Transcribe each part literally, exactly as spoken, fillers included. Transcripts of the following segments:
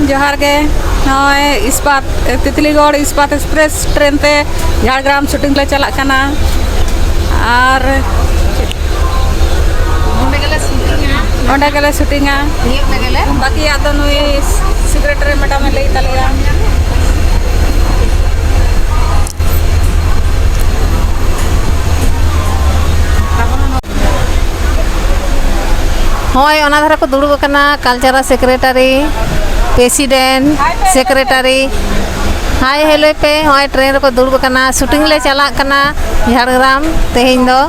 ᱡᱚᱦᱟᱨ ᱜᱮ᱾ ᱱᱚᱜᱼᱚᱭ ᱤᱥᱯᱟᱛ, ᱛᱤᱛᱞᱤᱜᱚᱲ ᱤᱥᱯᱟᱛ ᱮᱠᱥᱯᱨᱮᱥ ᱴᱨᱮᱱ ᱛᱮ ᱡᱷᱟᱲᱜᱨᱟᱢ ᱥᱩᱴᱤᱝ ᱞᱮ ᱪᱟᱞᱟᱜ ᱠᱟᱱᱟ᱾ ᱟᱨ ᱚᱸᱰᱮ ᱜᱮᱞᱮ ᱥᱩᱴᱤᱝᱟ᱾ ᱚᱸᱰᱮ ᱜᱮᱞᱮ ᱥᱩᱴᱤᱝᱟ᱾ ᱱᱤᱭᱟᱹ ᱚᱸᱰᱮ ᱜᱮᱞᱮ᱾ ᱵᱟᱹᱠᱤᱭᱟᱜ ᱫᱚ ᱱᱩᱭ ᱥᱮᱠᱨᱮᱴᱟᱨᱤ ᱢᱮᱰᱟᱢᱮ ᱞᱟᱹᱭ ᱛᱟᱞᱮᱭᱟ᱾ ᱦᱳᱭ, ᱚᱱᱟ ᱫᱷᱟᱨᱮ ᱠᱚ ᱫᱩᱲᱩᱵ ᱟᱠᱟᱱᱟ ᱠᱟᱞᱪᱟᱨᱟᱞ ᱥᱮᱠᱨᱮᱴᱟᱨᱤ, ᱯᱨᱮᱥᱤᱰᱮᱱᱴ, ᱥᱮᱠᱨᱮᱴᱟᱨᱤ᱾ ᱦᱟᱭ ᱦᱮᱞᱳᱭ ᱯᱮ᱾ ᱦᱚᱸᱜᱼᱚᱭ ᱴᱨᱮᱱ ᱨᱮᱠᱚ ᱫᱩᱲᱩᱵ ᱟᱠᱟᱱᱟ, ᱥᱩᱴᱤᱝ ᱞᱮ ᱪᱟᱞᱟᱜ ᱠᱟᱱᱟ ᱡᱷᱟᱲᱜᱨᱟᱢ ᱛᱮᱦᱮᱧ ᱫᱚ᱾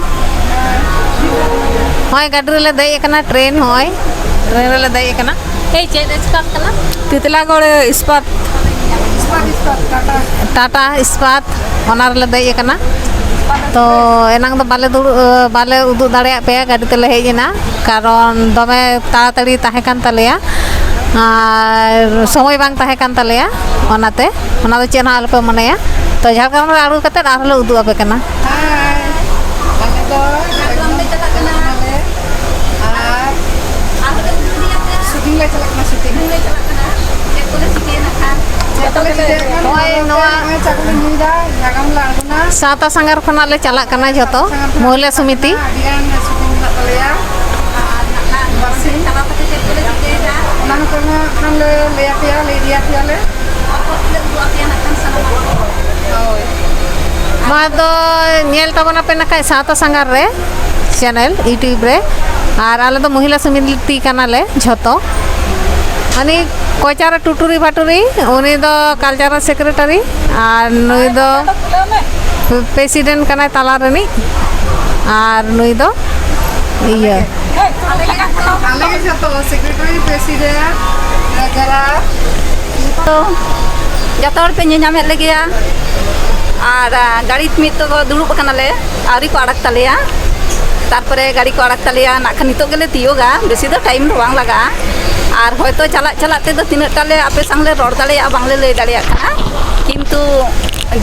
ᱦᱚᱸᱜᱼᱚᱭ ᱜᱟᱹᱰᱤ ᱨᱮᱞᱮ ᱫᱮᱡ ᱟᱠᱟᱱᱟ, ᱴᱨᱮᱱ, ᱦᱚᱸᱜᱼᱚᱭ ᱴᱨᱮᱱ ᱨᱮᱞᱮ ᱫᱮᱡ ᱟᱠᱟᱱᱟ᱾ ᱮᱭ, ᱪᱮᱫ ᱮᱥᱠᱟᱨ ᱠᱟᱱᱟ? ᱛᱤᱛᱞᱟᱜᱚᱲ ᱤᱥᱯᱟᱛ᱾ ᱴᱟᱴᱟ ᱤᱥᱯᱟᱛ, ᱚᱱᱟ ᱨᱮᱞᱮ ᱫᱮᱡ ᱟᱠᱟᱱᱟ᱾ ᱛᱚ ᱮᱱᱟᱝ ᱫᱚ ᱵᱟᱞᱮ ᱫᱩᱲᱩᱵ, ᱵᱟᱞᱮ ᱩᱫᱩᱜ ᱫᱟᱲᱮᱭᱟᱜ ᱯᱮᱭᱟ, ᱜᱟᱹᱰᱤ ᱛᱮᱞᱮ ᱦᱮᱡ ᱮᱱᱟ, ᱠᱟᱨᱚᱱ ᱫᱚᱢᱮ ᱛᱟᱲᱟᱛᱟᱲᱤ ᱛᱟᱦᱮᱸ ᱠᱟᱱ ᱛᱟᱞᱮᱭᱟ ᱟᱨ ᱥᱚᱢᱚᱭ ᱵᱟᱝ ᱛᱟᱦᱮᱸ ᱠᱟᱱ ᱛᱟᱞᱮᱭᱟ, ᱚᱱᱟᱛᱮ ᱚᱱᱟ ᱫᱚ ᱪᱮᱫ ᱦᱚᱸ ᱟᱞᱚᱯᱮ ᱢᱚᱱᱮᱭᱟ᱾ ᱛᱚ ᱡᱷᱟᱲᱜᱨᱟᱢ ᱨᱮ ᱟᱬᱜᱚ ᱠᱟᱛᱮᱫ ᱟᱨᱦᱚᱸ ᱞᱮ ᱩᱫᱩᱜ ᱟᱯᱮ ᱠᱟᱱᱟ᱾ ᱦᱮᱸ, ᱟᱞᱮ ᱫᱚ ᱡᱷᱟᱲᱜᱨᱟᱢ ᱞᱮ ᱪᱟᱞᱟᱜ ᱠᱟᱱᱟ᱾ ᱟᱨ ᱟᱨᱦᱚᱸ ᱞᱮ ᱩᱫᱩᱜ ᱟᱯᱮᱭᱟ᱾ ᱥᱩᱴᱤᱝ ᱞᱮ ᱪᱟᱞᱟᱜ ᱠᱟᱱᱟ, ᱥᱩᱴᱤᱝ᱾ ᱥᱩᱴᱤᱝ ᱞᱮ ᱪᱟᱞᱟᱜ ᱠᱟᱱᱟ᱾ ᱪᱮᱫ ᱠᱚᱞᱮ ᱪᱤᱠᱟᱹᱭᱟ ᱱᱟᱜ ᱠᱷᱟᱱ? ᱡᱚᱛᱚ ᱞᱮ ᱪᱤᱠᱟᱹᱭᱟ᱾ ᱱᱚᱜᱼᱚᱭ ᱱᱚᱣᱟ ᱱᱚᱜᱼᱚᱭ ᱪᱟ ᱠᱚᱞᱮ ᱧᱩᱭᱮᱫᱟ, ᱡᱷᱟᱲᱜᱨᱟᱢ ᱞᱮ ᱟᱬᱜᱚᱱᱟ᱾ ᱥᱟᱶᱛᱟ ᱥᱟᱸᱜᱷᱟᱨ ᱠᱷᱚᱱᱟᱜ ᱞᱮ ᱪᱟᱞᱟᱜ ᱠᱟᱱᱟ ᱡᱷᱚᱛᱚ, ᱥᱟᱸᱜᱷᱟᱨ ᱠᱷᱚᱱᱟᱜ ᱢᱚᱦᱤᱞᱟ ᱥᱚᱢᱤᱛᱤ᱾ ᱟᱹᱰᱤ ᱜᱟᱱ ᱥᱩᱴᱤᱝ ᱢᱮᱱᱟᱜ ᱛᱟᱞᱮᱭᱟ᱾ ᱟᱨ ᱱᱟᱜ ᱠᱷᱟᱱ ᱵᱟᱨᱥᱤᱧ᱾ ᱪᱟᱞᱟᱣ ᱠᱟᱛᱮ ᱪᱮᱫ ᱠᱚᱞᱮ ᱪᱤᱠᱟᱹᱭᱮᱫᱟ? ᱚᱱᱟ ᱦᱚᱸ ᱠᱚᱨᱮ ᱦᱚᱸ ᱱᱟᱜ ᱠᱷᱟᱱ ᱞᱮ ᱞᱟᱹᱭ ᱟᱯᱮᱭᱟ, ᱞᱟᱹᱭ ᱤᱫᱤ ᱟᱯᱮᱭᱟᱞᱮ᱾ ᱚᱠᱚᱭ ᱠᱚᱞᱮ ᱩᱫᱩᱜ ᱟᱯᱮᱭᱟ ᱱᱟᱜ ᱠᱷᱟᱱ ᱥᱟᱱᱟᱢᱟᱜ᱾ ᱦᱳᱭ᱾ ᱱᱚᱣᱟ ᱫᱚ ᱧᱮᱞ ᱛᱟᱵᱚᱱᱟᱯᱮ ᱱᱟᱜ ᱠᱷᱟᱱ ᱥᱟᱶᱛᱟ ᱥᱟᱸᱜᱷᱟᱨ ᱨᱮ᱾ ᱪᱮᱱᱮᱞ YouTube ᱨᱮ᱾ ᱟᱨ ᱟᱞᱮ ᱫᱚ ᱢᱚᱦᱤᱞᱟ ᱥᱚᱢᱤᱛᱤ ᱠᱟᱱᱟᱞᱮ ᱡᱷᱚᱛᱚ᱾ ᱩᱱᱤ ᱠᱚᱪᱟᱨ ᱴᱩᱴᱩᱨᱤ ᱵᱷᱟᱴᱩᱨᱤ, ᱩᱱᱤ ᱫᱚ ᱠᱟᱞᱪᱟᱨᱟᱞ ᱥᱮᱠᱨᱮᱴᱟᱨᱤ, ᱟᱨ ᱱᱩᱭ ᱫᱚ ᱯᱨᱮᱥᱤᱰᱮᱱᱴ ᱠᱟᱱᱟᱭ ᱛᱟᱞᱟ ᱨᱤᱱᱤᱡ, ᱟᱨ ᱱᱩᱭ ᱫᱚ ᱤᱭᱟᱹ᱾ ᱟᱞᱮ ᱜᱮ ᱡᱷᱚᱛᱚ, ᱥᱮᱠᱨᱮᱴᱟᱨᱤ, ᱯᱨᱮᱥᱤᱰᱮᱱᱴ, ᱴᱨᱮᱡᱟᱨᱟᱨ᱾ ᱛᱚ, ᱡᱚᱛᱚ ᱦᱚᱲ ᱯᱮ ᱧᱮᱞ ᱧᱟᱢᱮᱫ ᱞᱮᱜᱮᱭᱟ᱾ ᱟᱨ, ᱟ, ᱜᱟᱹᱲᱤ ᱢᱤᱫ ᱛᱮᱠᱚ ᱫᱩᱲᱩᱵ ᱟᱠᱟᱱᱟᱞᱮ, ᱟᱹᱣᱨᱤ ᱠᱚ ᱟᱲᱟᱜ ᱛᱟᱞᱮᱭᱟ᱾ ᱛᱟᱨᱯᱚᱨᱮ ᱜᱟᱹᱲᱤ ᱠᱚ ᱟᱲᱟᱜ ᱛᱟᱞᱮᱭᱟ, ᱱᱟᱜ ᱠᱷᱟᱱ ᱱᱤᱛᱚᱜ ᱜᱮᱞᱮ ᱛᱤᱭᱳᱜᱟ, ᱵᱮᱥᱤ ᱫᱚ ᱴᱟᱭᱤᱢ ᱫᱚ ᱵᱟᱝ ᱞᱟᱜᱟᱜᱼᱟ᱾ ᱟᱨ ᱦᱚᱭᱛᱳ ᱪᱟᱞᱟᱜ ᱪᱟᱞᱟᱜ ᱛᱮᱫᱚ ᱛᱤᱱᱟᱹᱜ ᱴᱟ ᱞᱮ ᱟᱯᱮ ᱥᱟᱝ ᱞᱮ ᱨᱚᱲ ᱫᱟᱲᱮᱭᱟᱜᱼᱟ, ᱵᱟᱝᱞᱮ ᱞᱟᱹᱭ ᱫᱟᱲᱮᱭᱟᱜ ᱠᱟᱱᱟ, ᱠᱤᱱᱛᱩ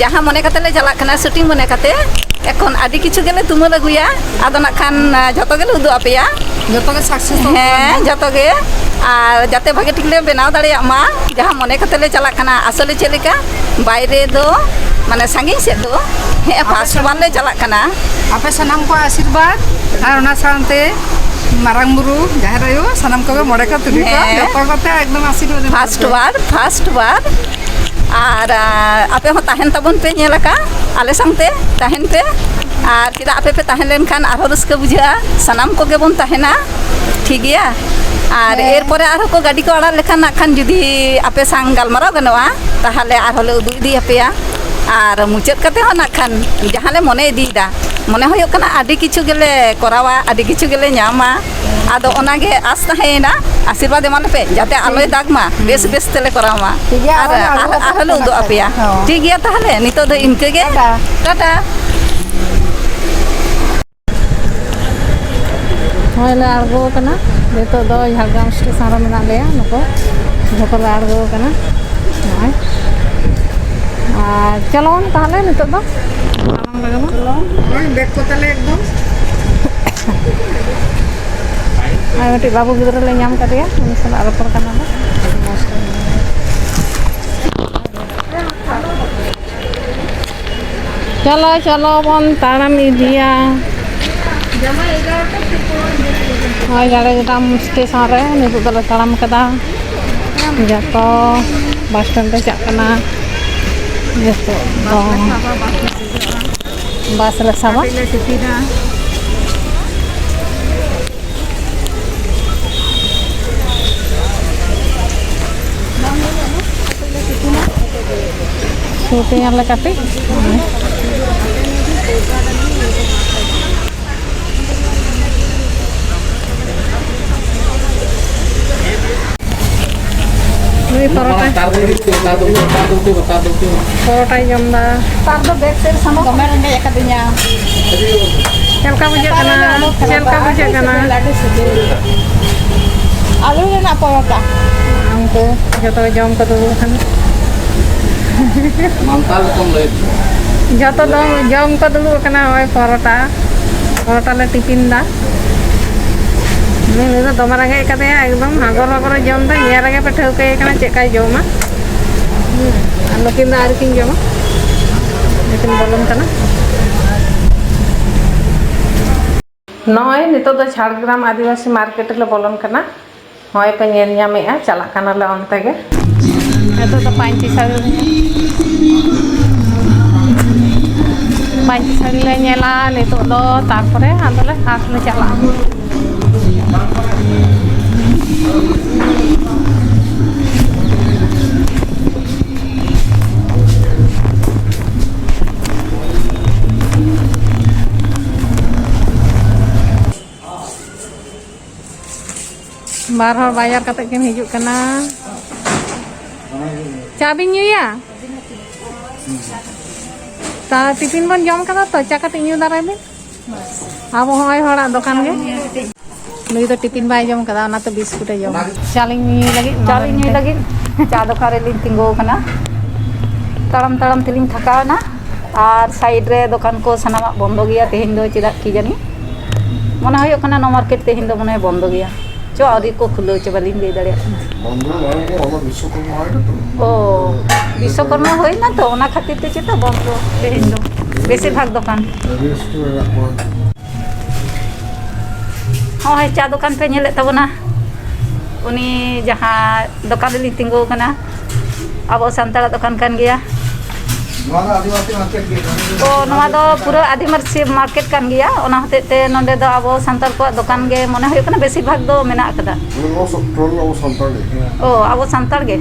ᱡᱟᱦᱟᱸ ᱢᱚᱱᱮ ᱠᱟᱛᱮ ᱞᱮ ᱪᱟᱞᱟᱜ ᱠᱟᱱᱟ, ᱥᱩᱴᱤᱝ ᱢᱚᱱᱮ ᱠᱟᱛᱮ, ᱮᱠᱷᱚᱱ ᱟᱹᱰᱤ ᱠᱤᱪᱷᱩ ᱜᱮᱞᱮ ᱛᱩᱢᱟᱹᱞ ᱟᱹᱜᱩᱭᱟ᱾ ᱟᱫᱚ ᱱᱟᱜ ᱠᱷᱟᱱ, ᱟ, ᱡᱷᱚᱛᱚ ᱜᱮᱞᱮ ᱩᱫᱩᱜ ᱟᱯᱮᱭᱟ᱾ ᱡᱚᱛᱚ ᱜᱮ ᱥᱟᱠᱥᱮᱥ ᱦᱮᱸ, ᱡᱚᱛᱚ ᱜᱮ᱾ ᱟᱨ ᱡᱟᱛᱮ ᱵᱷᱟᱜᱮ ᱴᱷᱤᱠ ᱞᱮ ᱵᱮᱱᱟᱣ ᱫᱟᱲᱮᱭᱟᱜ ᱢᱟ, ᱡᱟᱦᱟᱸ ᱢᱚᱱᱮ ᱠᱟᱛᱮ ᱞᱮ ᱪᱟᱞᱟᱜ ᱠᱟᱱᱟ᱾ ᱟᱥᱚᱞᱮ ᱪᱮᱫ ᱞᱮᱠᱟ, ᱵᱟᱭᱨᱮ ᱫᱚ, ᱢᱟᱱᱮ, ᱥᱟᱺᱜᱤᱧ ᱥᱮᱫ ᱫᱚ ᱦᱮᱸ, ᱟᱯᱮ ᱯᱷᱟᱥᱴ ᱥᱟᱱᱟᱢ ᱵᱟᱨ ᱞᱮ ᱪᱟᱞᱟᱜ ᱠᱟᱱᱟ᱾ ᱟᱯᱮ ᱥᱟᱱᱟᱢ ᱠᱚᱣᱟᱜ ᱟᱥᱤᱨᱵᱟᱫᱽ ᱟᱨ ᱚᱱᱟ ᱥᱟᱶᱛᱮ ᱢᱟᱨᱟᱝ ᱵᱩᱨᱩ, ᱡᱟᱦᱮᱨ ᱟᱭᱳ, ᱥᱟᱱᱟᱢ ᱠᱚᱜᱮ ᱢᱚᱬᱮ ᱠᱚ ᱛᱩᱨᱩᱭ ᱠᱚ, ᱦᱮᱸ᱾ ᱡᱚᱛᱚ ᱠᱚᱛᱮ ᱮᱠᱫᱚᱢ ᱟᱥᱤᱨᱵᱟᱫᱽ ᱮᱢᱟ ᱯᱷᱟᱥᱴ ᱯᱮ᱾ ᱵᱟᱨ, ᱯᱷᱟᱥᱴ ᱵᱟᱨ᱾ ᱟᱨ, ᱟ, ᱟᱯᱮ ᱦᱚᱸ ᱛᱟᱦᱮᱱ ᱛᱟᱵᱚᱱ ᱯᱮ, ᱧᱮᱞ ᱟᱠᱟᱫ ᱟᱞᱮ ᱥᱟᱶᱛᱮ ᱛᱟᱦᱮᱱ ᱯᱮ᱾ ᱟᱨ ᱪᱮᱫᱟᱜ, ᱟᱯᱮ ᱯᱮ ᱛᱟᱦᱮᱸ ᱞᱮᱱᱠᱷᱟᱱ ᱟᱨᱦᱚᱸ ᱨᱟᱹᱥᱠᱟᱹ ᱵᱩᱡᱷᱟᱹᱜᱼᱟ, ᱥᱟᱱᱟᱢ ᱠᱚᱜᱮ ᱵᱚᱱ ᱛᱟᱦᱮᱱᱟ, ᱴᱷᱤᱠ ᱜᱮᱭᱟ? ᱟᱨ ᱦᱮᱸ᱾ ᱮᱨᱯᱚᱨᱮ ᱟᱨᱦᱚᱸ ᱠᱚ ᱜᱟᱹᱰᱤ ᱠᱚ ᱟᱲᱟᱜ ᱞᱮᱠᱷᱟᱱ ᱱᱟᱜ ᱠᱷᱟᱱ ᱡᱩᱫᱤ ᱟᱯᱮ ᱥᱟᱝ ᱜᱟᱞᱢᱟᱨᱟᱣ ᱜᱟᱱᱚᱜᱼᱟ, ᱛᱟᱦᱚᱞᱮ ᱟᱨᱦᱚᱸ ᱞᱮ ᱩᱫᱩᱜ ᱤᱫᱤᱭᱟᱯᱮᱭᱟ᱾ ᱟᱨ ᱢᱩᱪᱟᱹᱫ ᱠᱟᱛᱮ ᱦᱚᱸ ᱱᱟᱜ ᱠᱷᱟᱱ ᱡᱟᱦᱟᱸ ᱞᱮ ᱢᱚᱱᱮ ᱤᱫᱤᱭᱮᱫᱟ, ᱢᱚᱱᱮ ᱦᱩᱭᱩᱜ ᱠᱟᱱᱟ ᱟᱹᱰᱤ ᱠᱤᱪᱷᱩ ᱜᱮᱞᱮ ᱠᱚᱨᱟᱣᱟ, ᱟᱹᱰᱤ ᱠᱤᱪᱷᱩ ᱜᱮᱞᱮ ᱧᱟᱢᱟ᱾ ᱟᱫᱚ ᱚᱱᱟᱜᱮ ᱟᱥ ᱛᱟᱦᱮᱸᱭᱮᱱᱟ, ᱟᱥᱤᱨᱵᱟᱫᱽ ᱮᱢᱟ ᱞᱮᱯᱮ, ᱡᱟᱛᱮ ᱟᱞᱚᱭ ᱫᱟᱜᱽ ᱢᱟ, ᱵᱮᱥ ᱵᱮᱥ ᱛᱮᱞᱮ ᱠᱚᱨᱟᱣ ᱢᱟ᱾ ᱴᱷᱤᱠ ᱜᱮᱭᱟ, ᱟᱨ ᱟᱨᱦᱚᱸ ᱟᱨ-, ᱟᱨᱦᱚᱸ ᱞᱮ ᱩᱫᱩᱜ ᱟᱯᱮᱭᱟ᱾ ᱦᱚᱸ᱾ ᱴᱷᱤᱠ ᱜᱮᱭᱟ, ᱛᱟᱦᱚᱞᱮ ᱱᱤᱛᱚᱜ ᱫᱚ ᱤᱱᱠᱟᱹ ᱜᱮ᱾ ᱴᱟᱴᱟ᱾ ᱴᱟᱴᱟ᱾ ᱱᱚᱜᱼᱚᱭ ᱞᱮ ᱟᱬᱜᱚ ᱟᱠᱟᱱᱟ, ᱱᱤᱛᱚᱜ ᱫᱚ ᱡᱷᱟᱲᱜᱨᱟᱢ ᱥᱴᱮᱥᱚᱱ ᱨᱮ ᱢᱮᱱᱟᱜ ᱞᱮᱭᱟ᱾ ᱱᱩᱠᱩ ᱡᱷᱚᱛᱚ ᱞᱮ ᱟᱬᱜᱚ ᱟᱠᱟᱱᱟ ᱱᱚᱜᱼᱚᱭ᱾ ᱟᱨ ᱪᱚᱞᱚᱱ ᱛᱟᱦᱚᱞᱮ ᱱᱤᱛᱚᱜ ᱫᱚ ᱛᱟᱲᱟᱢ ᱞᱟᱜᱟᱵᱚᱱ᱾ ᱪᱚᱞᱚᱱ, ᱱᱚᱜᱼᱚᱭ ᱵᱮᱜᱽ ᱠᱚ ᱛᱟᱞᱮ ᱮᱠᱫᱚᱢ᱾ ᱟᱨ ᱢᱤᱫᱴᱤᱡ ᱵᱟᱹᱵᱩ ᱜᱤᱫᱽᱨᱟᱹ ᱞᱮ ᱧᱟᱢ ᱠᱟᱫᱮᱭᱟ, ᱩᱱᱤ ᱥᱟᱞᱟᱜ ᱨᱚᱯᱚᱲ ᱠᱟᱱᱟ ᱞᱮ᱾ ᱪᱚᱞᱚ, ᱪᱚᱞᱚ ᱵᱚᱱ ᱛᱟᱲᱟᱢ ᱤᱫᱤᱭᱟ᱾ ᱱᱚᱜᱼᱚᱭ ᱡᱷᱟᱲᱜᱨᱟᱢ ᱥᱴᱮᱥᱚᱱ ᱨᱮ ᱱᱤᱛᱚᱜ ᱫᱚᱞᱮ ᱛᱟᱲᱟᱢ ᱠᱟᱫᱟ᱾ ᱡᱚᱛᱚ ᱵᱟᱥ ᱥᱴᱮᱱᱰ ᱞᱮ ᱪᱟᱜ ᱠᱟᱱᱟ᱾ ᱱᱤᱛᱚᱜ ᱫᱚ ᱵᱟᱥ ᱞᱮ ᱥᱟᱵᱟ᱾ ᱥᱩᱴᱤᱝ ᱟᱞᱮ ᱠᱟᱹᱴᱤᱡ᱾ ᱱᱩᱭ ᱯᱚᱨᱚᱴᱟ᱾ ᱛᱟᱨ ᱫᱚ ᱦᱩᱭᱩᱜ ᱠᱟᱱᱟ, ᱛᱟᱨ ᱫᱚ ᱦᱩᱭᱩᱜ ᱠᱟᱱᱟ, ᱛᱟᱨ ᱫᱚ ᱦᱩᱭᱩᱜ ᱠᱟᱱᱟ, ᱛᱟᱨ ᱫᱚ ᱦᱩᱭᱩᱜ ᱠᱟᱱᱟ᱾ ᱯᱚᱨᱚᱴᱟᱭ ᱡᱚᱢ ᱫᱟ᱾ ᱛᱟᱨ ᱫᱚ ᱵᱮᱜᱽ ᱥᱮᱫ ᱥᱟᱢᱟᱝ ᱫᱚᱢᱮ ᱨᱮᱸᱜᱮᱡ ᱟᱠᱟᱫᱤᱧᱟ᱾ ᱪᱮᱫ ᱞᱮᱠᱟ ᱵᱩᱡᱷᱟᱹᱜ ᱠᱟᱱᱟ? ᱪᱮᱫ ᱞᱮᱠᱟ ᱵᱩᱡᱷᱟᱹᱜ ᱠᱟᱱᱟ? ᱟᱹᱰᱤ ᱥᱤᱵᱤᱞ, ᱟᱹᱰᱤ ᱥᱤᱵᱤᱞ᱾ ᱟᱹᱞᱩ ᱨᱮᱱᱟᱜ ᱯᱚᱨᱚᱴᱟ᱾ ᱩᱱᱠᱩ ᱡᱚᱛᱚ ᱡᱚᱢ ᱠᱚ ᱫᱩᱲᱩᱵ ᱟᱠᱟᱱᱟ᱾ ᱢᱟᱱᱛᱟᱞ ᱠᱚᱢ ᱞᱟᱹᱭ ᱫᱟ᱾ ᱡᱚᱛᱚ ᱫᱚ ᱡᱚᱢ ᱠᱚ ᱫᱩᱲᱩᱵ ᱟᱠᱟᱱᱟ᱾ ᱱᱚᱜᱼᱚᱭ ᱯᱚᱨᱚᱴᱟ, ᱯᱚᱨᱚᱴᱟ ᱞᱮ ᱴᱤᱯᱤᱱ ᱫᱟ᱾ ᱱᱩᱭ ᱫᱚ ᱫᱚᱢᱮ ᱨᱮᱸᱜᱮᱡ ᱠᱟᱫᱮᱭᱟ, ᱮᱠᱫᱚᱢ ᱦᱟᱜᱚᱨ ᱦᱟᱜᱚᱨᱮ ᱡᱚᱢ ᱫᱟ᱾ ᱧᱮᱞ ᱨᱮᱜᱮ ᱯᱮ ᱴᱷᱟᱹᱣᱠᱟᱹᱭᱮ ᱠᱟᱱᱟ ᱪᱮᱫ ᱞᱮᱠᱟᱭ ᱡᱚᱢᱟ᱾ ᱦᱩᱸ, ᱟᱨ ᱱᱩᱠᱤᱱ ᱫᱚ ᱟᱹᱣᱨᱤ ᱠᱤᱱ ᱡᱚᱢᱟ, ᱱᱩᱠᱤᱱ ᱵᱚᱞᱚᱱ ᱠᱟᱱᱟ᱾ ᱱᱚᱜᱼᱚᱭ ᱱᱤᱛᱚᱜ ᱫᱚ ᱡᱷᱟᱲᱜᱨᱟᱢ ᱟᱹᱫᱤᱵᱟᱹᱥᱤ ᱢᱟᱨᱠᱮᱴ ᱨᱮᱞᱮ ᱵᱚᱞᱚᱱ ᱠᱟᱱᱟ᱾ ᱱᱚᱜᱼᱚᱭ ᱯᱮ ᱧᱮᱞ ᱧᱟᱢᱮᱫᱼᱟ, ᱪᱟᱞᱟᱜ ᱠᱟᱱᱟᱞᱮ ᱚᱱᱛᱮ ᱜᱮ᱾ ᱱᱤᱛᱚᱜ ᱫᱚ ᱯᱟᱹᱧᱪᱤ ᱥᱟᱹᱲᱤ, ᱯᱟᱹᱧᱪᱤ ᱥᱟᱹᱲᱤ ᱞᱮ ᱧᱮᱞᱟ ᱱᱤᱛᱚᱜ ᱫᱚ, ᱛᱟᱨᱯᱚᱨᱮ ᱟᱫᱚᱞᱮ ᱦᱟᱴ ᱞᱮ ᱪᱟᱞᱟᱜᱼᱟ᱾ ᱵᱟᱨ ᱦᱚᱲ ᱵᱟᱡᱟᱨ ᱠᱟᱛᱮ ᱠᱤᱱ ᱦᱤᱡᱩᱜ ᱠᱟᱱᱟ᱾ ᱪᱟ ᱵᱤᱱ ᱧᱩᱭᱟ? ᱛᱟ ᱴᱤᱯᱷᱤᱱ ᱵᱚᱱ ᱡᱚᱢ ᱠᱟᱫᱟ ᱛᱚ, ᱪᱟ ᱠᱟᱹᱴᱤᱡ ᱧᱩ ᱫᱟᱨᱟᱭ ᱵᱤᱱ᱾ ᱟᱵᱚ ᱦᱚᱸᱜᱼᱚᱭ ᱦᱚᱲᱟᱜ ᱫᱚᱠᱟᱱ ᱜᱮ᱾ ᱱᱩᱭ ᱫᱚ ᱴᱤᱯᱷᱤᱱ ᱵᱟᱭ ᱡᱚᱢ ᱠᱟᱫᱟ, ᱚᱱᱟᱛᱮ ᱵᱤᱥᱠᱩᱴ ᱮ ᱡᱚᱢᱟ᱾ ᱪᱟ ᱞᱤᱧ ᱧᱩᱭ ᱞᱟᱹᱜᱤᱫ, ᱪᱟ ᱞᱤᱧ ᱧᱩᱭ ᱞᱟᱹᱜᱤᱫ᱾ ᱪᱟ ᱫᱚᱠᱟᱱ ᱨᱮᱞᱤᱧ ᱛᱤᱸᱜᱩ ᱟᱠᱟᱱᱟ᱾ ᱛᱟᱲᱟᱢ ᱛᱟᱲᱟᱢ ᱛᱮᱞᱤᱧ ᱛᱷᱟᱠᱟᱣ ᱮᱱᱟ᱾ ᱟᱨ ᱥᱟᱭᱤᱰ ᱨᱮ ᱫᱚᱠᱟᱱ ᱠᱚ ᱥᱟᱱᱟᱢᱟᱜ ᱵᱚᱱᱫᱚ ᱜᱮᱭᱟ ᱛᱮᱦᱮᱧ ᱫᱚ, ᱪᱮᱫᱟᱜ ᱠᱤ ᱡᱟᱹᱱᱤ᱾ ᱢᱚᱱᱮ ᱦᱩᱭᱩᱜ ᱠᱟᱱᱟ ᱱᱚᱣᱟ ᱢᱟᱨᱠᱮᱴ ᱛᱮᱦᱮᱧ ᱫᱚ ᱢᱚᱱᱮ ᱦᱚᱭ ᱵᱚᱱᱫᱚ ᱜᱮᱭᱟ᱾ ᱪᱚ, ᱟᱹᱣᱨᱤ ᱠᱚ ᱠᱷᱩᱞᱟᱹᱣ ᱪᱚ, ᱵᱟᱹᱞᱤᱧ ᱞᱟᱹᱭ ᱫᱟᱲᱮᱭᱟᱜ ᱠᱟᱱᱟ᱾ ᱵᱚᱱᱫᱚ ᱵᱟᱝ ᱜᱮ, ᱚᱱᱟ ᱵᱤᱥᱥᱚᱠᱚᱨᱢᱟ ᱦᱩᱭᱱᱟ ᱛᱚ᱾ ᱚ, ᱵᱤᱥᱥᱚᱠᱚᱨᱢᱟ ᱦᱩᱭᱱᱟ ᱛᱚ, ᱚᱱᱟ ᱠᱷᱟᱹᱛᱤᱨ ᱛᱮ ᱪᱮᱛᱟ ᱵᱚᱱᱫᱚ ᱛᱮᱦᱮᱧ ᱫᱚ ᱵᱮᱥᱤᱨ ᱵᱷᱟᱜᱽ ᱫᱚᱠᱟᱱ᱾ ᱨᱮᱥᱴ ᱨᱮ ᱢᱮᱱᱟᱜ ᱠᱚᱣᱟ᱾ ᱦᱚᱸᱜᱼᱚᱭ ᱪᱟ ᱫᱚᱠᱟᱱ ᱯᱮ ᱧᱮᱞᱮᱫ ᱛᱟᱵᱚᱱᱟ, ᱩᱱᱤ ᱡᱟᱦᱟᱸ ᱫᱚᱠᱟᱱ ᱨᱮᱞᱤᱧ ᱛᱤᱸᱜᱩ ᱟᱠᱟᱱᱟ, ᱟᱵᱚ ᱥᱟᱱᱛᱟᱲᱟᱜ ᱫᱚᱠᱟᱱ ᱠᱟᱱ ᱜᱮᱭᱟ᱾ ᱱᱚᱣᱟ ᱫᱚ ᱟᱹᱫᱤᱵᱟᱹᱥᱤ ᱢᱟᱨᱠᱮᱴ ᱜᱮ ᱠᱟᱱᱟ᱾ ᱛᱚ, ᱱᱚᱣᱟ ᱫᱚ ᱯᱩᱨᱟᱹ ᱟᱹᱫᱤᱵᱟᱹᱥᱤ ᱢᱟᱨᱠᱮᱴ ᱠᱟᱱ ᱜᱮᱭᱟ, ᱚᱱᱟ ᱦᱚᱛᱮᱡ ᱛᱮ ᱱᱚᱸᱰᱮ ᱫᱚ ᱟᱵᱚ ᱥᱟᱱᱛᱟᱲ ᱠᱚᱣᱟᱜ ᱫᱚᱠᱟᱱ ᱜᱮ ᱢᱚᱱᱮ ᱦᱩᱭᱩᱜ ᱠᱟᱱᱟ ᱵᱮᱥᱤᱨ ᱵᱷᱟᱜᱽ ᱫᱚ ᱢᱮᱱᱟᱜ ᱟᱠᱟᱫᱟ᱾ ᱱᱚᱣᱟ ᱥᱚ-, ᱴᱳᱴᱟᱞ ᱟᱵᱚ ᱥᱟᱱᱛᱟᱲ ᱜᱮ᱾ ᱚ, ᱟᱵᱚ ᱥᱟᱱᱛᱟᱲ ᱜᱮ?